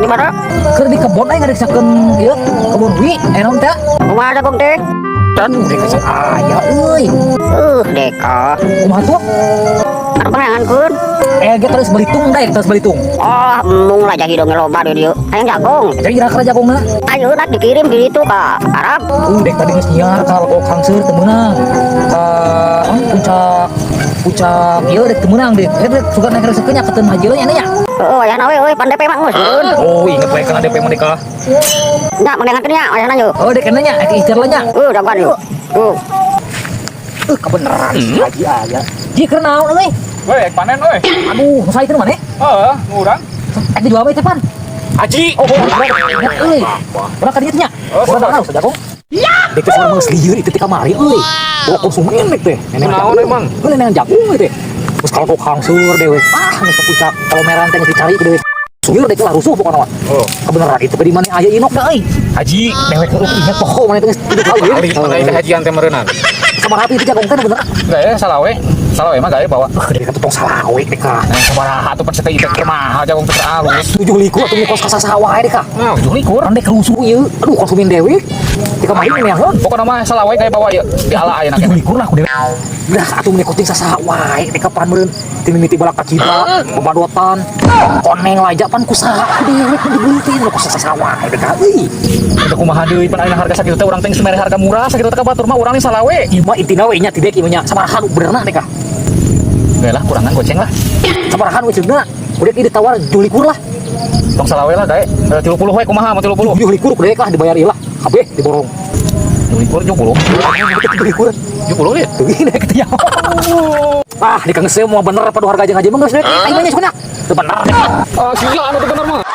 Di mana? Keur di kebon aing ngariksakeun ieu kebon wi, eh naon teh? Kumaha jagung teh? Aduh, dek asa aya euy. Deka. Kumaha tuh? Anu pangankeun. Eh, ge terus belitung daek, terus belitung. Oh, embung lah jahi dong loba di dieu. Hayang jagung. Jadi kira jagongna. Ayeuna dikirim di ditu ka Arab. Dek tadi geus nyiar ka Legok Hangseur teu meunang. Ka puncak puncak ieu dek teu meunang dek. Eh, dek suka naik resepnya nyaketeun haji nya nya. Heeh, wayahna we euy, pan DP mah geus. Oh, inget we kana DP mah dek ah. Nya mendengarkeun nya wayahna yeuh. Oh, dek nya ek icer lah nya. Jagoan yeuh. Tuh. Kebenaran si haji aya. Ji keur naon euy? Weh, panen euy. Aduh, nu saha itu maneh? Heeh, nu urang. Eh, dijual apa itu pan? Haji. Oh, ingat euy. Urang ka dieu nya. Oh, Urang tahu jagung. Dek teh salah geus lieur itu teh kamari euy. Bawa konsumen dek teh. Nenek Kunaon jagung. emang? Heuh, nenek jagung euy teh. Terus kalau kok hangseur dewek. Ah, geus ke puncak Kalomeran teh geus dicari ke dewek. Lieur dek lah rusuh pokokna mah. Oh. Kebenaran itu di mana aya inok da euy. Haji. Dewek heuh inget pokok mana teh geus hidup kali. Ali mana itu hajian teh meureunnan. Sabaraha itu jagung teh bener. Gaya salawe. Salawe mah gaya bawa. Dek atuh tong salawe dek ka. Nah, sabaraha atuh pan teh ieu mahal jagung teh alus. 27 atuh kos ka saha wae dek ka. Nah, 27. Urang dek rusuh ieu. Aduh, konsumen dewek. Di kamari ini yang Pokokna mah salawe gaya bawa ieu. Di ala ayeuna 27 lah ku dewek. Dah atuh mun kuting sasaha wae dek kapan meureun ti mimiti balak kacida, babadotan, koneng laja pan ku saha ku dewek mun dibeli teh nu ku sasaha wae dek euy. Udah kumaha deui pan ayeuna harga sakitu teh urang teh geus mere harga murah sakitu teh ka batur mah urang nih salawe. Ieu mah intina we nya ti dek ieu nya sabaraha nu benerna dek. Gaya lah kurangan goceng lah. Sabaraha nu ceuna. Udah ieu ditawar 27 lah. Tong salawe lah gae. 30 we kumaha mah 30. 27 ku dewek lah dibayar ieu lah. Kabeh diborong. 27 70. 27. 70 ya. Tuh ini katanya. Ah, di kang mau bener apa harga aja mah geus dek. Aing mah nya sebenarnya. Teu bener dek. Ah, sia anu teu bener mah.